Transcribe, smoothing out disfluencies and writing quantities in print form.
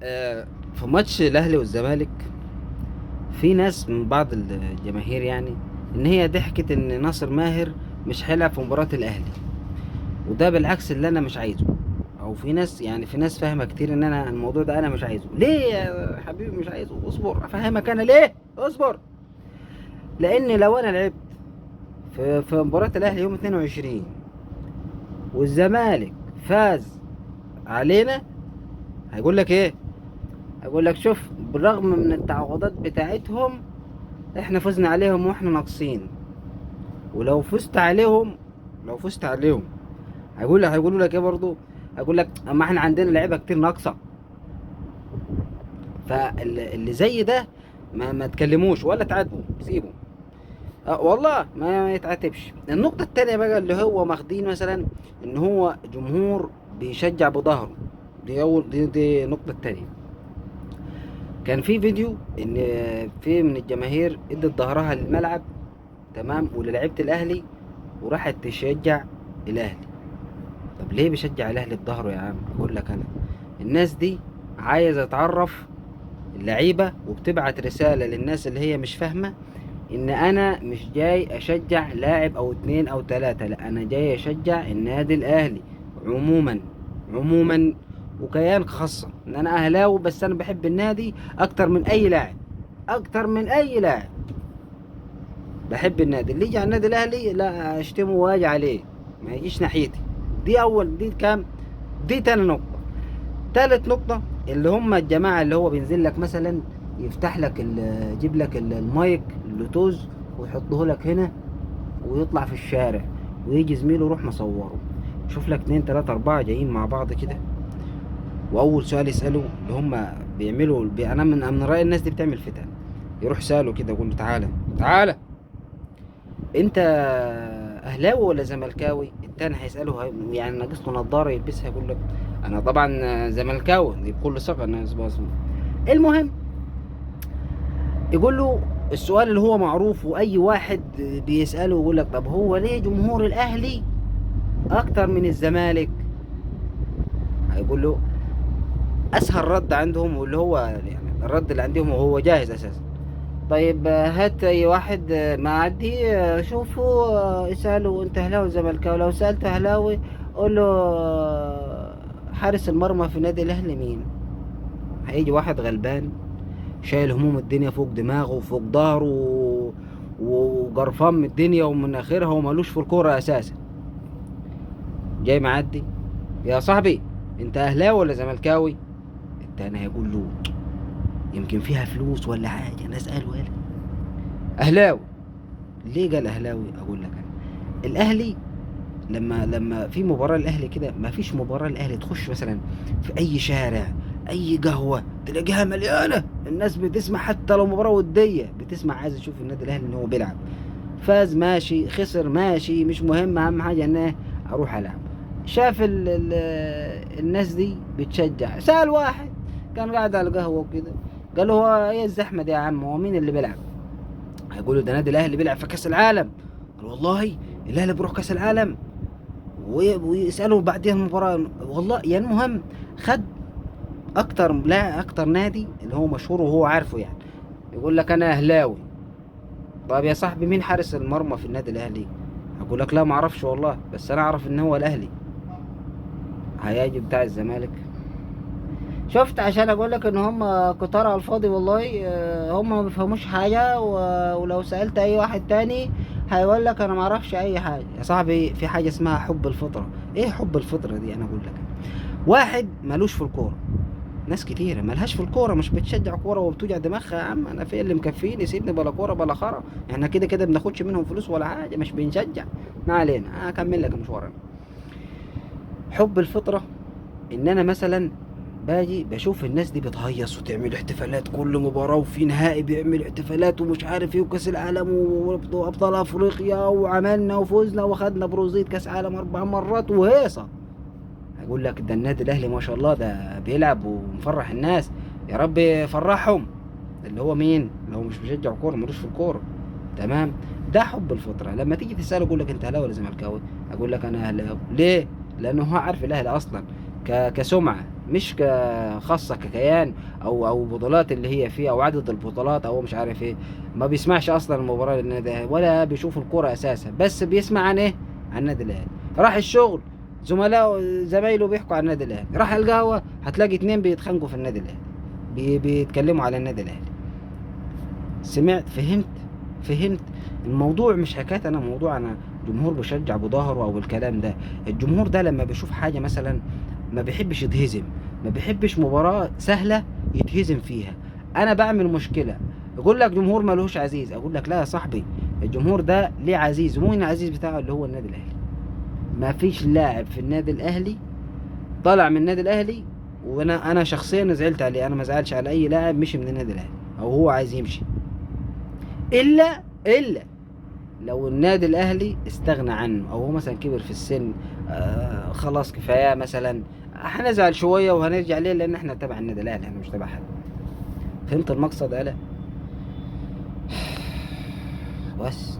في ماتش الاهلي والزمالك في ناس من بعض الجماهير يعني ان هي ضحكت ان ناصر ماهر مش هيلعب في مباراة الاهلي، وده بالعكس اللي انا مش عايزه. او في ناس يعني في ناس فاهمة كتير ان انا الموضوع ده انا مش عايزه. ليه يا حبيبي مش عايزه؟ اصبر افهمك انا ليه. اصبر، لان لو انا لعبت في مباراة الاهلي يوم 22 والزمالك فاز علينا، هيقول لك ايه؟ هيقول لك شوف، بالرغم من التعاقدات بتاعتهم احنا فزنا عليهم واحنا ناقصين، ولو فزت عليهم، لو فزت عليهم هيقولوا لك ايه برضو؟ هيقول لك اما احنا عندنا لعيبة كتير ناقصه. فاللي زي ده ما تكلموش ولا تعاتبه، سيبه. والله ما يتعاتبش. النقطة التانية بقى اللي هو ماخدين مثلا ان هو جمهور بيشجع بظهره، دي اول، دي النقطة التانية. كان في فيديو ان في من الجماهير ادت ظهرها للملعب، تمام، وللعيبة الاهلي، وراحت تشجع الاهلي. طب ليه بيشجع الاهلي بظهره يا عم؟ اقول لك انا، الناس دي عايزة تعرف اللعيبة وبتبعت رسالة للناس اللي هي مش فاهمة ان انا مش جاي اشجع لاعب او 2 او 3، لا انا جاي اشجع النادي الاهلي عموما، عموما وكيان خاصة ان انا اهلاوي، بس انا بحب النادي اكتر من اي لاعب، اكتر من اي لاعب بحب النادي. اللي يجي على النادي الاهلي لا اشتمه واجي عليه، ما يجيش ناحيتي. دي اول، دي كام، دي تاني نقطة. تالت نقطة اللي هم الجماعة اللي هو بينزل لك مثلا يفتح لك يجيب لك المايك اللوتوز ويحطه لك هنا ويطلع في الشارع، ويجي زميله يروح مصوره، يشوف لك 2 3 4 جايين مع بعض كده، واول سؤال يسأله اللي هم بيعملوا انا من رأي الناس دي بتعمل فتن، يروح سأله كده يقول له تعالى تعالى انت اهلاوي ولا زملكاوي؟ التاني هيسأله ناقص له نظارة يلبسها، يقول لك انا طبعا زملكاوي، دي بكل ثقة انا زملكاوي. المهم يقول له السؤال اللي هو معروف واي واحد بيسأله، يقول لك طب هو ليه جمهور الاهلي اكتر من الزمالك؟ هيقول له اسهل رد عندهم، واللي هو الرد اللي عندهم وهو جاهز اساسا. طيب هات اي واحد معدي شوفه اساله انت اهلاوي زملكاوي، لو سالت اهلاوي قول له حارس المرمى في نادي الاهلي مين؟ هيجي واحد غلبان شايل هموم الدنيا فوق دماغه وفوق ظهره وجرفان من الدنيا ومن اخرها ومالوش في الكورة اساسا، جاي معدي يا صاحبي انت اهلاوي ولا زملكاوي؟ التاني هيقول له يمكن فيها فلوس ولا حاجة، انا اساله قال اهلاوي. ليه قال اهلاوي؟ اقول لك انا الاهلي لما في مباراة الاهلي كده، ما فيش مباراة الاهلي تخش مثلا في اي شارع اي قهوة تلاقيها مليانة الناس بتسمع، حتى لو مباراة وديه بتسمع، عايز تشوف النادي الاهلي ان هو بيلعب، فاز ماشي خسر ماشي مش مهم، اهم حاجة ان ايه اروح العب. شاف الناس دي بتشجع، سأل واحد كان قاعد على القهوة وكده، قال له هو ايه الزحمة دي يا عم، هو مين اللي بيلعب؟ هيقول له ده نادي الاهلي بيلعب في كاس العالم. قال والله الاهلي بيروح كاس العالم، ويسالوا بعدين المباراة والله. المهم خد اكتر، لا اكتر نادي اللي هو مشهور وهو عارفه، يقول لك انا اهلاوي. طب يا صاحبي مين حارس المرمى في النادي الاهلي؟ هقول لك لا ما اعرفش والله، بس انا اعرف ان هو الاهلي. هيجي بتاع الزمالك. شفت؟ عشان اقول لك ان هم كتار على الفاضي والله، هم ما بيفهموش حاجة، ولو سالت اي واحد تاني هيقول لك انا ما اعرفش اي حاجة. يا صاحبي في حاجة اسمها حب الفطرة. ايه حب الفطرة دي؟ انا اقول لك، واحد مالوش في الكورة، ناس كتيرة مالهاش في الكورة، مش بتشجع كورة وبتوجع دماغها، يا عم انا في اللي مكفيني، سيبني بلا كورة بلا خرا، احنا كده كده بناخدش منهم فلوس ولا حاجة، مش بنشجع. ما علينا، هكمل لك المشوار. انا حب الفطرة ان انا مثلا باجي بشوف الناس دي بتهيص وتعمل احتفالات كل مباراة، وفي نهائي بيعمل احتفالات ومش عارف ايه، وكاس العالم وابطال افريقيا، وعملنا وفزنا واخدنا برونزيه كاس عالم 4 مرات وهيصه. هيقول لك ده النادي الاهلي ما شاء الله ده بيلعب ومفرح الناس، يا رب يفرحهم. اللي هو مين؟ اللي هو مش بيشجع كورة، ملوش في الكورة. تمام؟ ده حب الفطرة. لما تيجي تساله يقول لك انت اهلاوي ولا زملكاوي؟ اقول لك انا اهلاوي. ليه؟ لانه هو عارف الاهلي اصلا كسمعه، مش كخاصه ككيان او بطولات اللي هي فيها او عدد البطولات او مش عارف ايه. ما بيسمعش اصلا المباراة للنادي الاهلي ولا بيشوف الكورة اساسا، بس بيسمع عن ايه؟ عن النادي الاهلي. راح الشغل زملائه زمايله بيحكوا عن النادي الاهلي، راح القهوة هتلاقي اتنين بيتخانقوا في النادي الاهلي، بيتكلموا على النادي الاهلي. سمعت؟ فهمت الموضوع. مش حكاية انا موضوع انا جمهور بشجع بظهره او الكلام ده. الجمهور ده لما بيشوف حاجة مثلا ما بيحبش يتهزم، ما بيحبش مباراة سهلة يتهزم فيها. انا بعمل مشكلة، يقول لك جمهور ملوش عزيز، اقول لك لا يا صاحبي، الجمهور ده ليه عزيز، ومين العزيز بتاعه؟ اللي هو النادي الاهلي. ما فيش لاعب في النادي الاهلي طلع من النادي الاهلي وانا شخصيا زعلت عليه. انا ما زعلش على اي لاعب مشي من النادي الاهلي او هو عايز يمشي، الا لو النادي الاهلي استغنى عنه، او هو مثلا كبر في السن، خلاص كفاية مثلا، هنزعل شوية وهنرجع ليه؟ لان احنا تبع النادي الاهلي، احنا مش تبع حد. فهمت المقصد؟ لا بس.